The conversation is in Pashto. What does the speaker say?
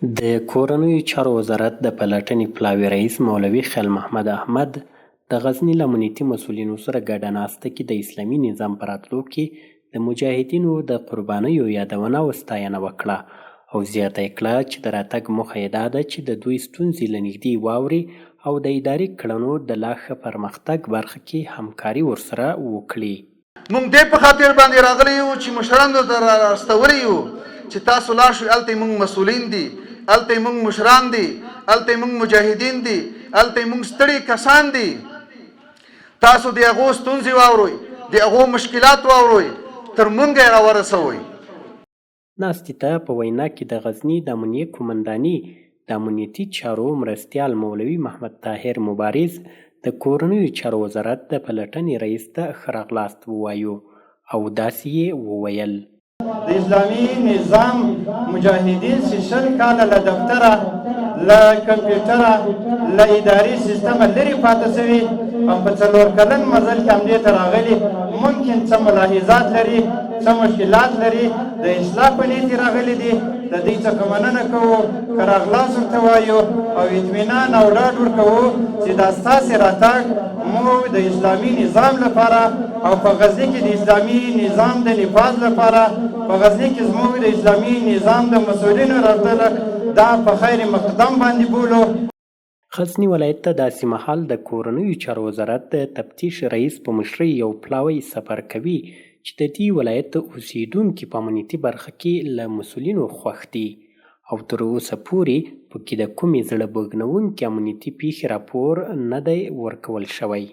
د کورنیو چارو وزارت د پلټنې پلاوي رئیس مولوي خیال محمد احمد د غزني له امنیتي مسؤلینو سره ګډه ناسته کې د اسلامي نظام په راتلو کې د مجاهدینو د قربانیو یادونه او ستاینه وکړه او زیاته یې کړه چې د راتګ موخه یې دا ده چې د دوی ستونزې له نږدې واوري او د اداري کړنو د لا ښه پرمختګ برخه کې همکاري ورسره وکړي. مونږ دې په خاطر باندې راغلي یو چې مشران درته را استولي یو چې تاسو لاړ شئ، هلته یې مونږ مسؤلین دي، هلته یې مونږ مشران دي، هلته یې مونږ مجاهدین دي، هلته یې مونږ ستړي کسان دي. تاسو د هغو ستونزې واوروئ، د هغو مشکلات واوروئ، تر مونږه یې راورسوئ. ناستې ته په وینا کې د غزني د امنیې قومنداني د امنیتي چارو مرستیال مولوي محمد طاهر مبارز د کورنیو چارو وزارت د پلټنې رئیس ته ښه راغلاست ووایو او داسې یې وویل. د اسلامي نظام مجاهدین چې 20 کاله له دفتره، له کمپیوټره، له اداري سیستمه لرې پاتې شوي او په 4 کلن مزل کې همدې ته راغلي، ممکن څه ملاحظات لري، څه مشکلات لري، د اصلاح په نیت راغلي دي. د دوی څخه مننه کوو، ښه راغلاست ورته وایو او اطمینان او ډاډ ورکوو چې دا ستاسې راتګ موږ د اسلامي نظام لپاره او په غزني کې د اسلامي نظام د نفاذ لپاره، په غزني کې زموږ د اسلامي نظام د مسؤلینو راتلل دا په خیر مقدم باندې بولو. غزني ولایت ته داسې مهال د کورنیو چارو وزارت د تفتیش رئیس په مشرۍ یو پلاوی سفر کوي چې د دې ولایت اوسېدونکي په امنیتي برخه کې له مسؤلینو خوښ دي او تر اوسه پورې په کې د کومې زړه بوږنوونکې امنیتي پېښې راپور نه دی ورکول شوی.